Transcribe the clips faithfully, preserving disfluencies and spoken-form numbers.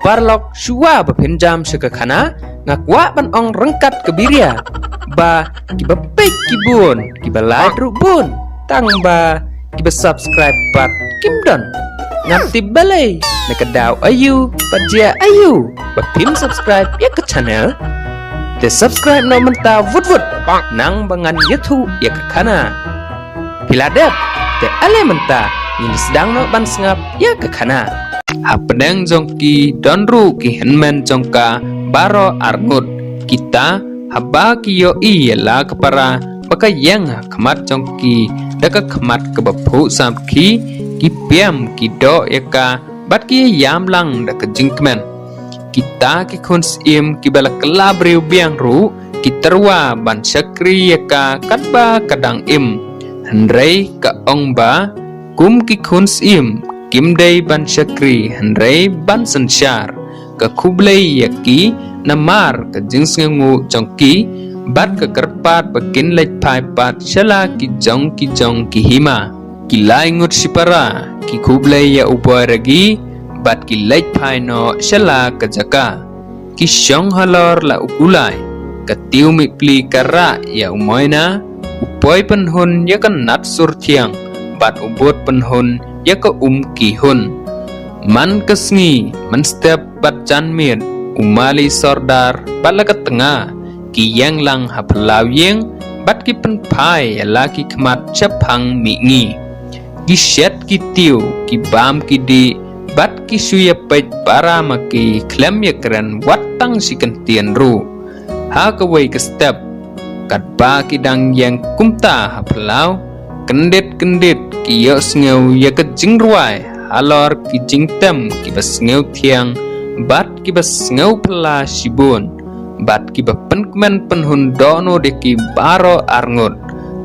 paralok, shuwa ba phin jam sha ka khana, nga kwah ban ong ryngkat ka biria ba kiba peit ki bun, kiba like ruh bun, tang ba kiba subscribe pat kim don. Ngam tip balei, na ka daw aïu bad jia aïu ba phim subscribe ïa ka channel. Te subscribe noh mynta vut vut, nang ba ngan ïathuh ïa ka khana. Phi la dep? Te ale mynta ngin sdang noh ban sngap ïa ka khana. Hapdeng jong ki don ruh ki hynmen jong ka baroh arngut. Kita haba ki ïohi ïa la ka para ba ka ïeng ha khmat jong ki da ka khmat kaba phuh samrkhie, ki piem, ki doh ïa ka bad ki ïam lang da ka jingkmen. Kita ki khun syiem kiba la kylla briew biang ruh ki tyrwa ban shakri ïa ka katba ka dang im. Hynrei ka ong ba kum ki khun syiem kim dei ban shakri hynrei ban synshar. Ka khublei ïa ki namar ka jingsngewnguh jong ki bad ka kyrpad ba kin leit phai pat sha la ki jong ki jong ki hima. Ki lai ngut shipara ki khublei ïa u Boiragi bad ki leit phai noh sha la ka jaka. Ki shong halor la u kulai, ka Tiew Mihpli ka rah ïa u Moina, u poi pynhun ïa ka Nat Sur Thiang bad u bud pynhun ïa ka Um Ki Hun. Man ka sngi man step bad janmiet, u Mali Sordar bad la ka tnga ki ïeng lang ha phyllaw ïing bad ki pynphai ïa la ki khmat shaphang mihngi. Ki shet ki tiew, ki bam ki dih bad ki shu ïa peit para ma ki khlem ïa kren wat tang shi kyntien ruh. Ha kawei ka step, katba ki dang ïeng kumta ha phyllaw, kyndit kyndit ki ïohsngew ïa ka jingrwai halor ki jingtem kiba sngewthiang bad kiba sngewphylla shibun bad kiba pynkmen pynhun dohnud ïa ki baroh arngut.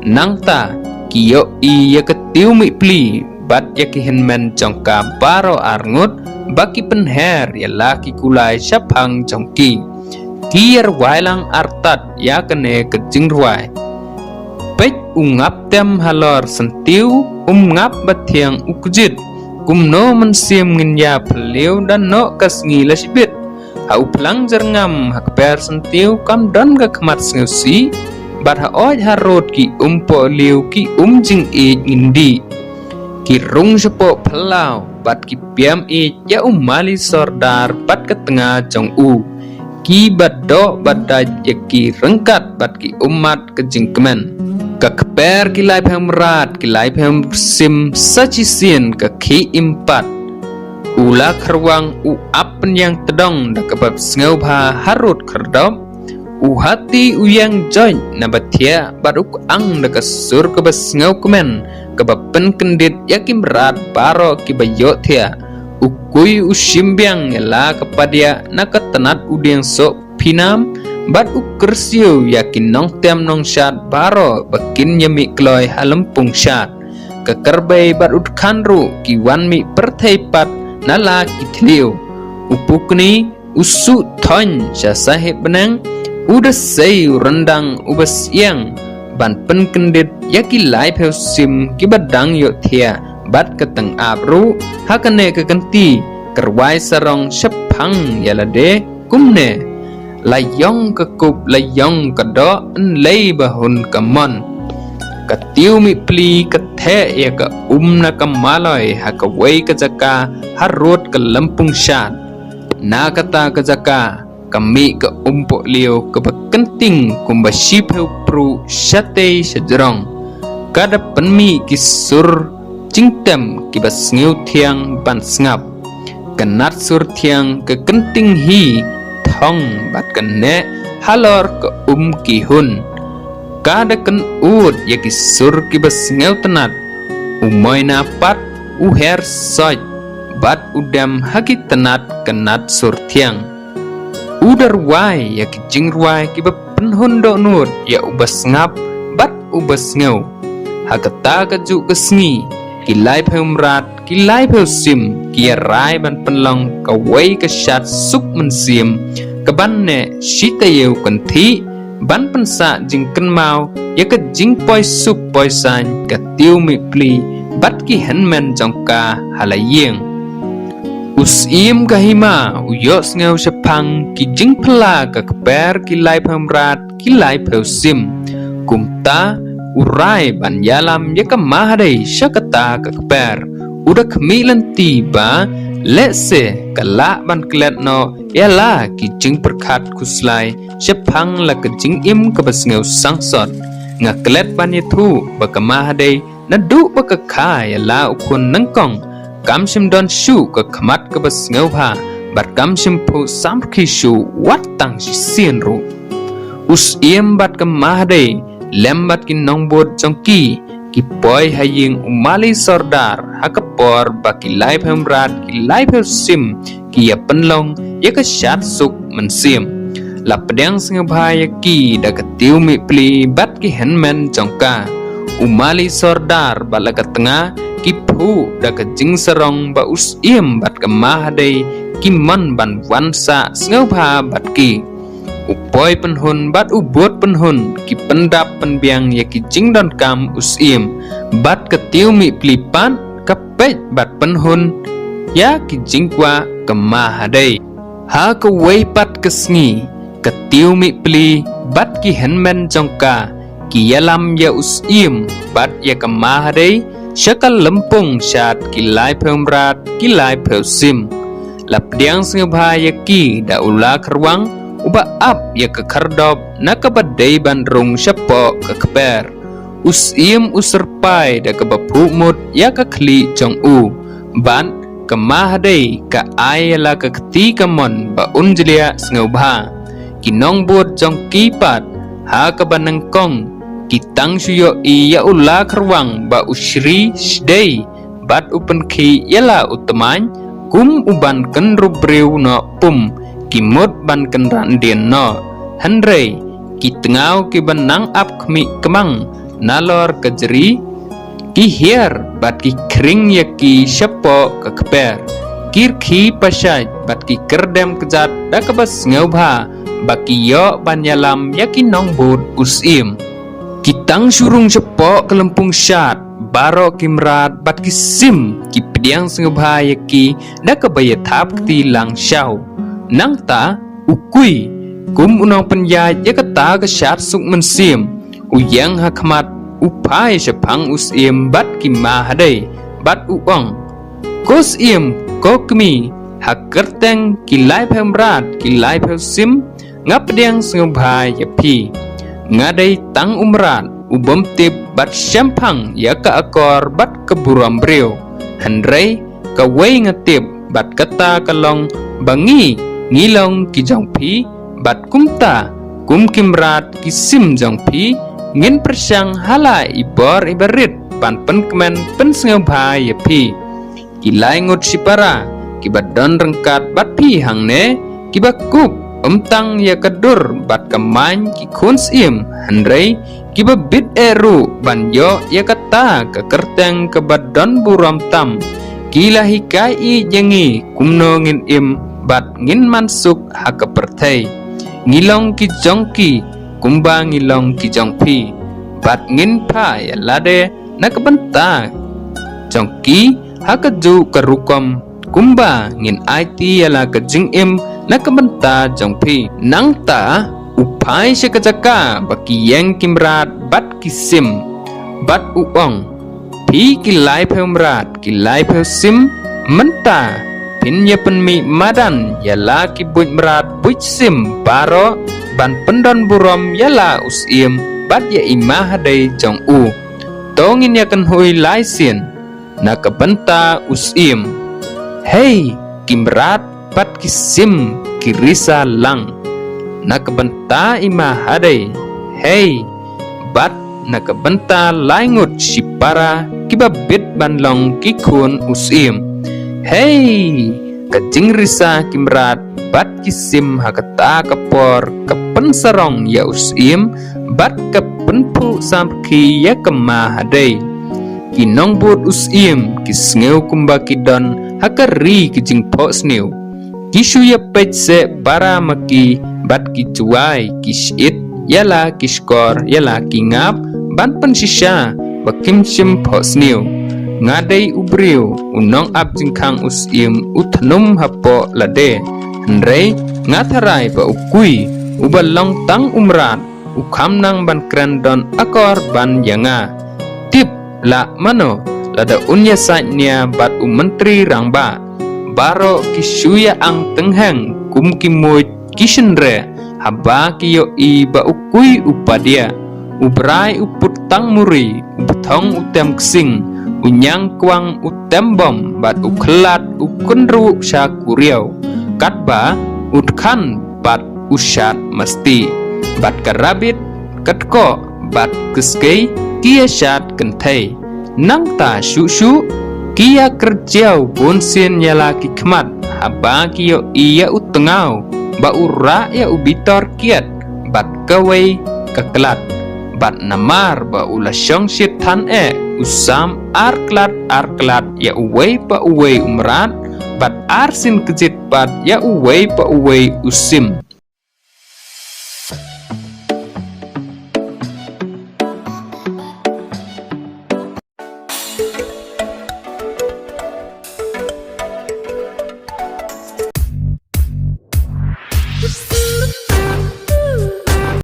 Nangta ki ïohi ïa ka Tiew Mihpli bad ïa ki hynmen jong ka baroh arngut ba ki pynher ïa la ki kulai shaphang jong ki. Ki ïarwai lang artat ïa kane ka jingrwai. Peit u ngap tem halor syntiew, um ngap ba thiang u kjit. Kumno mynsiem ngin ïa phylliew da noh ka sngi la shibit. Ha u phlang jyrngam ha kper syntiew kam don ka khmat sngewsih. Bad ha oid harud ki um pohliew ki um jingïeit ngin dih. Ki rung shapoh phyllaw bad ki piem ïeit ïa u Mali Sordar bad ka tnga jong u. Kiba doh ba dait ïa ki ryngkat bad ki ummat ka jingkmen. Ka kper ki laiphew mrad ki laiphew sim sa shisien ka khih im pat. U la kyrwang u ap pynïeng tdong da kaba sngewbha harud khyrdop. U hati u ïeng joit na ba thiah bad u kyang da ka sur kaba sngewkmen kaba pynkyndit ïa ki mrad baroh kiba ïohthiah. U kui u shim biang ïa la ka padiah na ka tnat u dieng soh pynam bad u kyrsiew ïa ki nongtem nongshad baroh ba kin ïa mih kloi ha lympung shad. Ka kyrbai bad u dkhan ruh ki wan mih pyrthei pat na la ki thliew. U pukni u suh thoiñ sha sahep bneng, u da sei u ryndang uba syiang ban pynkyndit ïa ki laiphew sim kiba dang ïohthiah bad ka tyngab ruh ha kane ka kynti. Kyrwai sarong shaphang ïa lade kumne: La ïong ka kup la ïong ka doh, yn lei ba hun ka mon. Ka Tiew Mihpli ka theh ïa ka um na ka maloi ha kawei ka jaka harud ka lympung shad. Na kata ka jaka ka mih ka um pohliew kaba kynting kumba shiphew pruh shatei shajrong. Ka da pynmih ki sur jingtem kiba sngewthiang ban sngap. Ka Nat Sur Thiang ka kynting hi thong bad ka neh halor ka um ki hun. Ka da kynud ïa ki sur kiba sngewtynnat. U Moina pat u her soit bad u dem ha ki tynnat ka Nat Sur Thiang. U da rwai ïa ki jingrwai kiba pynhun dohnud ïa uba sngap bad uba sngew. Ha kata ka juh ka sngi ki laiphew mrad ki laiphew sim ki ïa rai ban pynlong kawei ka shad suk mynsiem kaban neh shi taïew kynthih ban pynsah jingkynmaw ïa ka jingpoi suk poi saiñ ka Tiew Mihpli bad ki hynmen jong ka ha la ïing. U Syiem ka hima u ïohsngew shaphang ki jingphylla ka kper ki laiphew mrad ki laiphew sim. Kumta u rai ban ïalam ïa ka Mahadei sha kata ka kper. U da khmih lynti ba lehse ka lah ban klet noh ïa la ki jingpyrkhat khuslai shaphang la ka jingim kaba sngew sangsot. Nga klet ban ïathuh ba ka Mahadei naduh ba ka kha ïa la u khun nyngkong kam shym don shuh ka khmat kaba sngewbha bad kam shym phuh samrkhie shuh wat tang shisien ruh. U Syiem bad ka Mahadei lem bad ki nongbud jong ki ki poi ha ïing u Mali Sordar ha ka por ba ki laiphew mrad ki laiphew sim ki ïa pynlong ïa ka shad suk mynsiem. La pdiang sngewbha ïa ki da ka tiew mihpli bad ki hynmen jong ka. U Mali Sordar bad la ka tnga ki phuh da ka jingsarong ba u Syiem bad ka Mahadei ki mon ban wan sah sngewbha bad ki. U poi pynhun bad u bud pynhun ki pyndap pynbiang ïa ki jingdonkam u Syiem bad ka tiew mihpli pat ka peit bad pynhun ïa ki jingkwah ka Mahadei. Ha kawei pat ka sngi ka tiew mihpli bad ki hynmen jong ka ki ïalam ïa u Syiem bad ïa ka Mahadei sha ka lympung shad ki laiphew mrad ki laiphew sim. La pdiang sngewbha ïa ki da u la kyrwang uba ap ïa ka khyrdop na kaba dei ban rung shapoh ka kper. U Syiem u syrpai da kaba phuh mut ïa ka khlieh jong u bad ka Mahadei ka ai ïa la ka kti kamon ba un jliah sngewbha. Ki nongbud jong ki pat ha kaba nyngkong ki tang shu ïohi ïa u la kyrwang ba u shri sdei bad u pynkhih ïa la u tmaiñ kum u ban kynrup briew noh pum ki mut ban kynran dien noh. Hynrei ki tngaw kiba nang ap khmih kmang nalor ka jri ki hiar bad ki khring ïa ki shapoh ka kper. Ki rkhie pashait bad ki kyrdem kjat da kaba sngewbha ba ki ïoh ban ïalam ïa ki nongbud u Syiem. Ki tang shu rung shapoh ka lympung shad baroh ki mrad bad ki sim ki pdiang sngewbha ïa ki da kaba ïa thap kti lang shaw. Nangta u Kui kum u nongpynïaid ïa kata ka shad suk mynsiem u ïeng ha khmat u phai shaphang u Syiem bad ki Mahadei bad u ong, ko Syiem ko kmie, ha kyrteng ki laiphew mrad ki laiphew sim nga pdiang sngewbha ïa phi. Nga dei tang u mrad u bym tip bad shemphang ïa ka akor bad ka burom briew. Hynrei kawei nga tip bad kata ka long ba ngi ngi long ki jong phi bad kumta kum ki mrad ki sim jong phi ngin pyrshang ha la i bor iba rit ban pynkmen pynsngewbha ïa phi. Ki lai ngut shipara kiba don ryngkat bad phi hangne kiba kup ym tang ïa ka dur bad ka maiñ ki khun Syiem hynrei kiba bit eh ruh ban ïoh ïa kata ka kyrteng kaba don burom tam. Ki la hikai ïa ngi kumno ngin im bad ngin mansuk ha ka pyrthei. Ngi long ki jong ki kumba ngi long ki jong phi bad ngin phah ïa lade na ka bynta jong ki ha kajuh ka rukom kumba ngin aiti ïa la ka jingim na ka bynta jong phi. Nangta u phai sha ka jaka ba ki ïeng ki mrad bad ki sim bad u ong, phi ki laiphew mrad ki laiphew sim, mynta phin ïa pynmih madan ïa la ki buit mrad buit sim baroh ban pyndon burom ïa la u Syiem bad ïa i Mahadei jong u. To ngin ïa kynhui lai sien na ka bynta u Syiem. Hei ki mrad bad ki sim ki risa lang na ka bynta i Mahadei. Hei bad na ka bynta lai ngut shipara kiba bit ban long ki khun u Syiem. Hei ka jingrisa ki mrad bad ki sim ha kata ka por ka pynsarong ïa u Syiem bad ka pynphuh samrkhie ïa ka Mahadei. Ki nongbud u Syiem ki sngew kumba ki don ha ka ri ki jingphohsniew. Ki shu ïa peit seh bara ma ki bad ki juwai ki shit ïa la ki shkor ïa la ki ngap ban pynshisha ba kim shym phohsniew. Nga dei u briew, u nongap jingkhang u syiem, u thnum hapoh lade. Hynrei nga tharai ba u kui, uba long tang u mrad, u kham nang ban kren don akor ban ïa nga. Tip lah mano, lada un ïasaid nia bad u myntri rangbah. Baroh ki shu ïa ang tyngheng kum ki muid ki shynreh, haba ki ïohi ba u kui u padia. U brai u put tang muri, u bthong u tem ksing, u ñiangkwang u tem bom, bad u khlad u kynruh sha kuriaw. Katba u dkhan bad u shad masti, bad ka rabbit, ka tkoh bad ka skei ki ïa shad kynthei. Nangta shuh shuh ki ïa kyrjiaw bunsien ïa la ki khmat, haba ki ïohi ïa u tngaw, ba u rah ïa u bitor kiad, bad kawei ka klat. Bad namar ba u la shong shit than eh, u sam ar klat ar klat ïa uwei pa uwei u mrad, bad ar sien kjit pat ïa uwei pa uwei u sim.